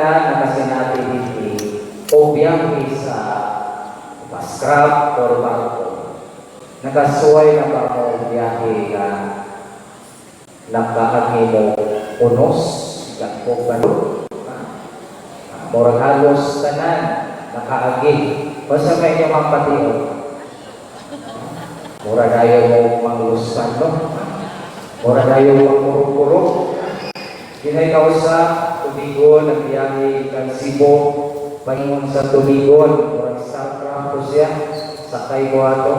tanan nakasinati diri o biyahe sa bus, or barko? Nakasuway na ba mo biyahe nga nakaagi mo unos, dagko balod? Murag halos tanan nakaagi. Basta may inyong ang pation. Mura dayo mo mangluskan, no? Mura dayo mo mangkurong-kurong. Dinay ka sa Tubigon, ang biyahe kang Cebu, paingon sa Tubigon, murag Starcraft ko siya, sakay ko ato.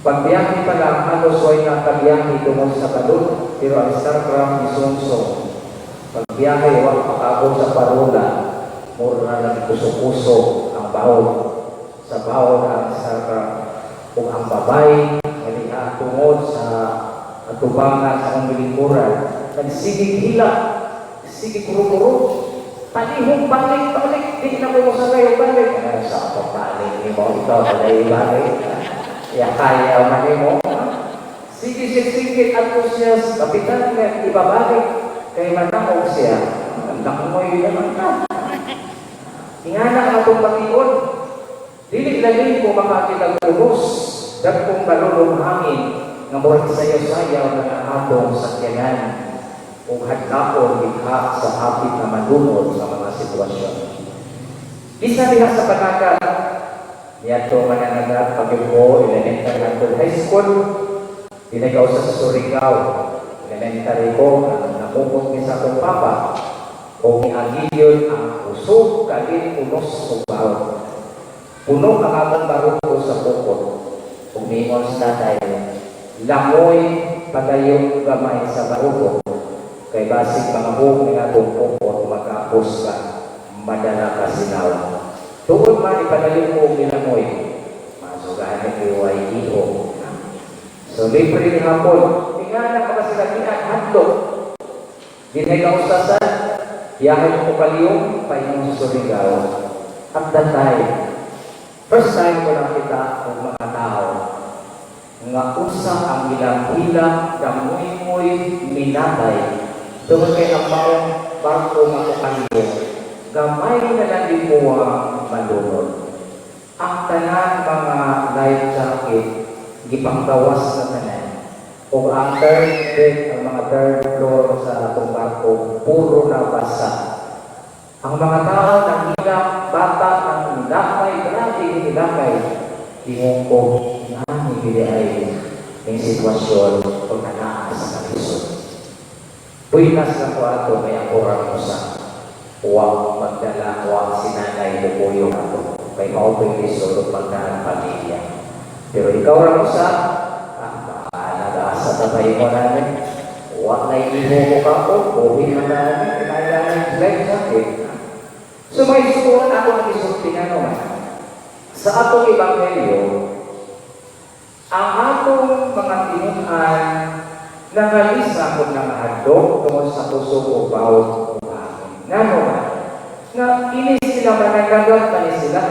Pagbiyahe pa lang, halos way nakabiyahe tungod sa balod, pero ang Starcraft ni Sungsong. Pagbiyahe, wa makaabot sa parola, mura lang puso-puso ang bawod. Sa bawod ang Starcraft. Kung ang babay, nga tungod sa atubangan sa akong lingkuran, nagsigig hila, sige kuro-kuro, palihog, balik, balik, di na ko mosakay, balik. Ano sa ako, balik ni mo, ikaw pala balik. Ya, kaya man mo. Sige, sige, sige, at ko siya, kapitan nga, ibabalik. Kay manakog siya, ang mo naman ka. Ingana ang atong pation. Dili lalim kung makakita unos, dagkong balulong hangin, nga murag sayaw-sayaw na ang atong sakyanan ug hadlokon likha sa hapit na malunod sa mga sitwasyon. Isa diha sa panagat, niadto mananagat pag ko elementary hangtod high school, dinay sa Surigao, elementary ko, ang namukot mi sa akong papa, o miagi ang kusog kalit unos ug bawod. Puno ang among baruto sa pukot. Ug miingon sa tatay, "Langoy pagayong gamay sa baruto. Kay basig mga buhok nga atong pukot, magapos ka, madala ka sinaw." Tungod man ipadayon ko gilangoy, masugahan ni way iho. So libre ni hapon. Ingana ka ba sila kinat hadlok? Dinay ka usasan, biyahe mo kaliyong, paingon sa Surigao. At that time, first time ko nakita ang mga tao nga usa ang ilang hilak, damuy-muy, minatay. Tungod kay ang maong barko nga ko gamay na lang din mo ang malunod. Ang tanan mga life jacket, gipanggawas na tanan. O ang third deck, ang mga third floor sa atong barko, puro na basa. Ang mga tao nang hilak, bata nang nilakay, grabe nilakay. Ingon ko, nani bili ay yung sitwasyon pag nanaa sa kalisod. Buinas lang ko ato may ako ra usa. Wa magdala, wa si nanay bukuyong ato. Kay mao ko'y lisod ug magdaan pamilya. Pero ikaw ra usa, ah, baka nag-asa ta mo namin. Wa na iho mo ka ko, buhi na namin, kinailangan life jacket. So may sukuan ako ng isulti nga naman. Sa atong ebanghelyo, ang atong mga tinunan nangalisa kung nangahadlok tungod sa kusog o bawod o hangin. Ngano man? Nga ini sila mananagat pa ni sila.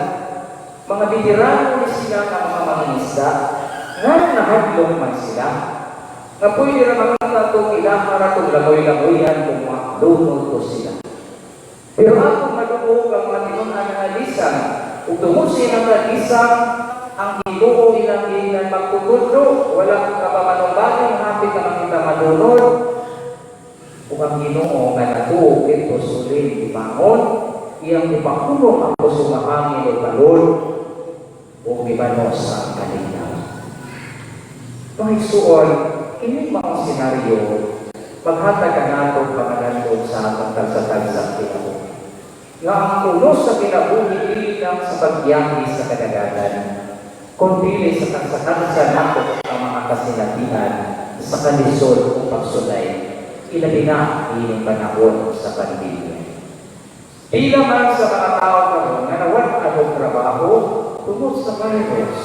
Mga veterano ni sila nga mga mangingisda. Nga nahadlok man sila. Nga pwede ra mga tatong ilaha ra itong langoy-langoyan kung malunod ko sila. Pero atong madungog ang mga tinunan nga ug tungod sa ilang kalisang, ang Ginoo ilang giingnan magtutudlo, wala kapamanumbaling hapit na makita malunod. Ug ang Ginoo nga natuo didto sulod ibangon, iyang ipakulong ang kusog nga hangin ug balod ug gibanos ang kalinaw. Mga igsuon, kini maong senaryo maghatag ka nato pangalandong sa atong tagsa-tagsa kinabuhi. Nga ang pulos sa kinabuhi dili lang sa pagbiyahe sa kadagatan, kundi sa tagsa-tagsa nato ang mga kasinatian sa kalisod o pagsulay, ilabi na ining panahon sa pandemya. Pila man sa mga tao karon nga nawad og trabaho tungod sa virus.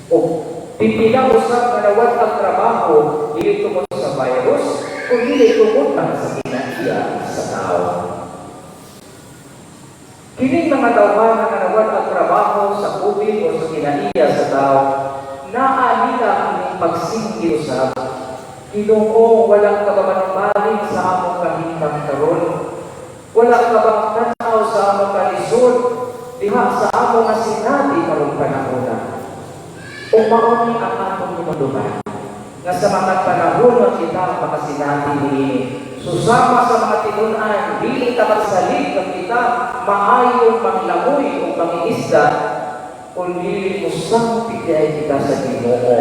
O pipila usab nga nawad ang trabaho dili tungod sa virus, kundi tungod lang sa kinaiya sa tao. Kining mga tawhan nga nawad ang trabaho sa COVID o sa kinaiya sa tao, naa nila kining pagsinggit usab, "Ginoo, walang kapamanumbaling sa among kahimtang karon." Mao ni ang atong hinumduman nga sa mga panahon nga kita makasinati niini, susama sa mga tinun-an, dili ta magsalig nga kita maayong manglangoy o mangingisda kung dili mosangpit diay kita sa Ginoo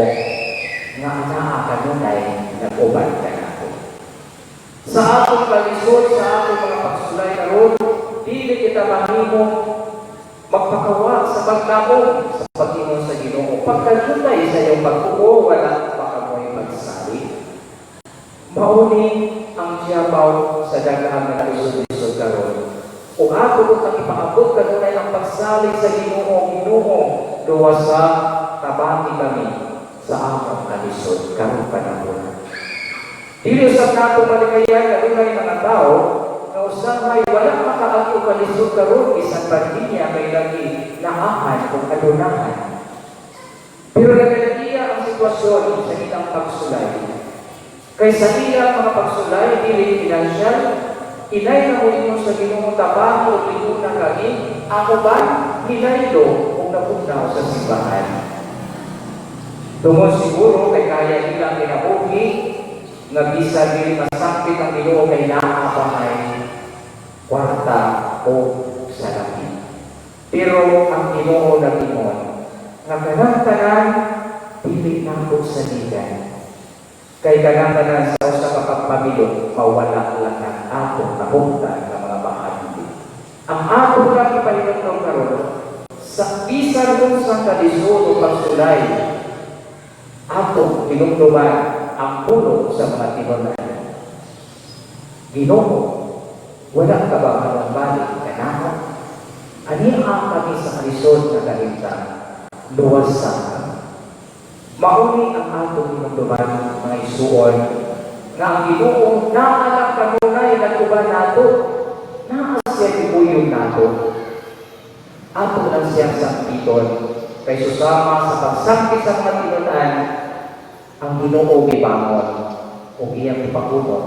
nga anaa kanunay nag-uban kanato. Sa atong kalisod, sa atong mga pagsulay karon, dili kita mahimo magpakawa sa paglaom sa pag-ingon sa Ginoo. Pagkadunay sa iyong pagtuo, wala pa kamoy magsalig. Mao ni ang giyabaw sa daghang nga nalisod-lisod karon. Ug ato kung ipaabot kanunay ang pagsalig sa Ginoo, "Ginoo, luwasa, tabangi kami sa among kalisod karong panahon." Dili usab nato malikayan nga dunay mga tao nga usahay wala makaagi og kalisod karon bisan pandemya kay lagi naahan ug adunahan. Pero nagalagiya ang sitwasyon sa ilang pagsulay. Kay sa iya mga pagsulay, dili financial, inay na mo sa Ginoo, "Tabangi ug liguna kami," ako ba hinaylo ug nabugnaw sa simbahan. Tungod siguro kay kaya nila kinabuhi nga bisan dili masangpit ang Ginoo kay naa pa may kwarta o salapi. Pero ang Ginoo nag-ingon nga kanang tanan dili nato saligan. Kay kanang tanan sa usa ka pagpamilok mawala lang ang atong nahugtan nga mga bahagi. Ang ato lang ipahinumdom karon, sa bisan unsang kalisod o pagsulay, atong hinumduman ang pulong sa mga tinun-an. "Ginoo, wala ka ba manumbalik kanamo? Ania kami sa kalisod nga kahimtang, luwasa kami." Mao ni ang atong hinumduman, mga isuon, nga ang Ginoo naa lang kanunay nag-uban nato, naa siya gibuyong nato. Ato lang siyang sangpiton, kay susama sa pagsangpit sa mga tinun-an, ang Ginoo gibangon ug iyang ipakunot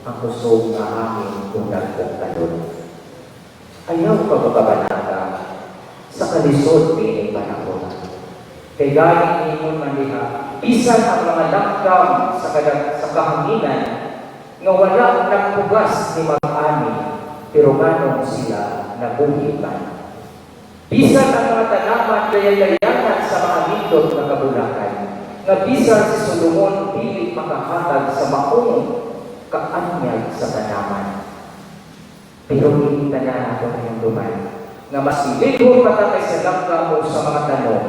ang kusog nga hangin ug dagkong talon. Ayaw ka makabanata sa kalisod niining panahon. Kay galing ingon man diha, bisan ang mga langgam sa kahanginan nga wala nagpugas ni mag-ani, pero nganong sila nabuhi man. Bisan ang mga tanaman dayayanan sa mga nindot nga kabulakan, nga bisan si Solomon dili makahatag sa maong kaanyag sa tanaman. Pero hindi tanan ato hinumduman nga masilihon pa ta kaysa langgam o sa mga tanom,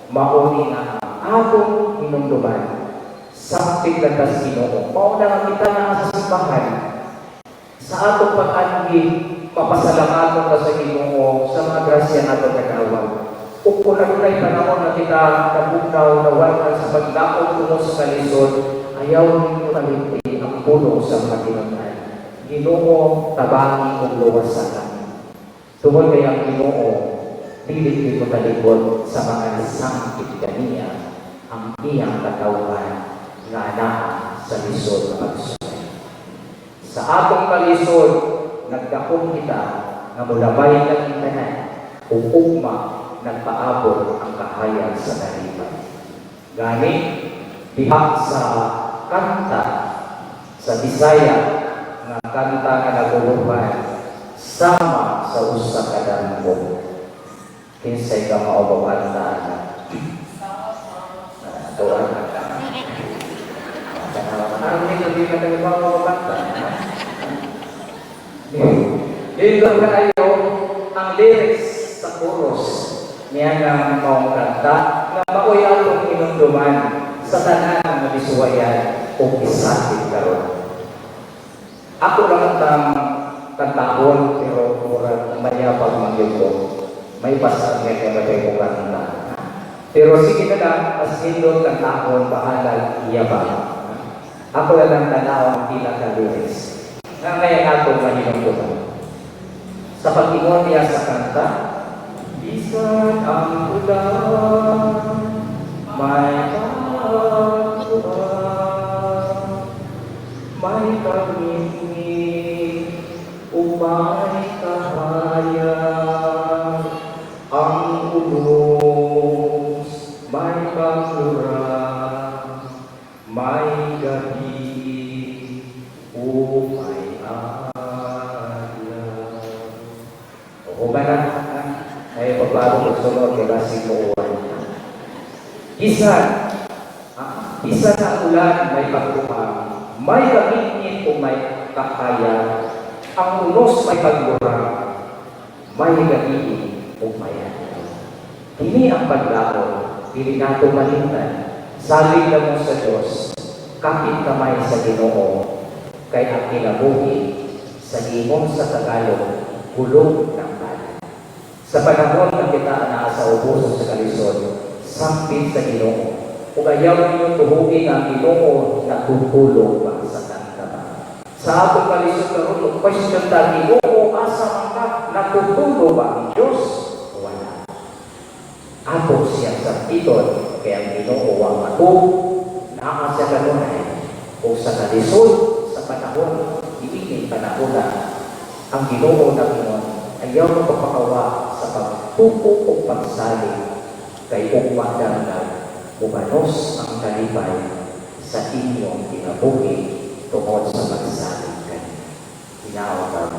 mao ni nga ang atong hinumduman. Sampit lang tas Ginoo. Mao na nga kita na sa simbahan. Sa atong pag-anhi, mapasalamaton ta sa Ginoo sa mga grasya nato nadawat. Ug kung adunay panahon na kita nabugnaw na wala sa paglaom tungod sa kalisod, ayaw ninyo kalimti ang pulong sa mga tinun-an. "Ginoo, tabangi ug luwasa kami." Tungod kay ang Ginoo, dili gyud motalikod sa mga nisangpit kaniya, ang iyang katawhan nga naa sa lisod nga pagsulay. Sa atong kalisod, nagdakong kita nga mulabay kami tanan ug ugma nagpaabot ang kahayag sa kalipay. Gani, diha sa kanta sa Bisaya nga kanta nga naguluhan, "Sama sa Usa Ka Damgo." Kinsay ka mao kanta ana? Tuan ka. Aron nito di ka tayo ba kanta? Dito kayo ang lyrics sa chorus niya nga maong kanta nga mao'y atong hinumduman sa tanan nga gisuwayan o isakit karon. Ako lang ang kantahon pero murag mayapag man gyud ko. May pasar niya kay batay ko kanta. Pero sige na lang, as nindot kantahon, bahala iya ba. Ako na lang tanaw ang pila ka lyrics nga ngayon atong mahinumduman. Sa pag-ingon niya sa kanta, "Bisan ang ulan, may pagkuan, may pag-ibig, may kahayag, ang unos, may pagluwas." tinuoran. Bisan ang ulan may pagtumang, may kagitngit o may kakaya, ang unos may paglurang, may gabii o may adlaw. Kini ang paglaom, dili nato malimtan. Salig na mo sa Diyos, kapit kamay sa Ginoo, kay ang kinabuhi sa ingon sa Tagalog, gulong ng balat. Sa panahon nga kita naa sa ubos sa kalisod, sampit sa Ginoo. Ug ayaw ninyo tuhugi nga ang Ginoo natutulog pa sa tangkaba. Sa atong kalisod karon, question ta, "Ginoo, asa man ka? Natutulog ba ang Diyos?" Wala. Ato siyang sampiton, kay ang Ginoo wa matug, naa siya kanunay. O sa kalisod, sa panahon, iingin panahon na, ang Ginoo na ingon, ayaw mo pagpakawa sa pagtuko o pagsalig, kay ugma damdam, mubanos ang kalipay sa inyong kinabuhi tungod sa pagsalig kaniya. Hinaot.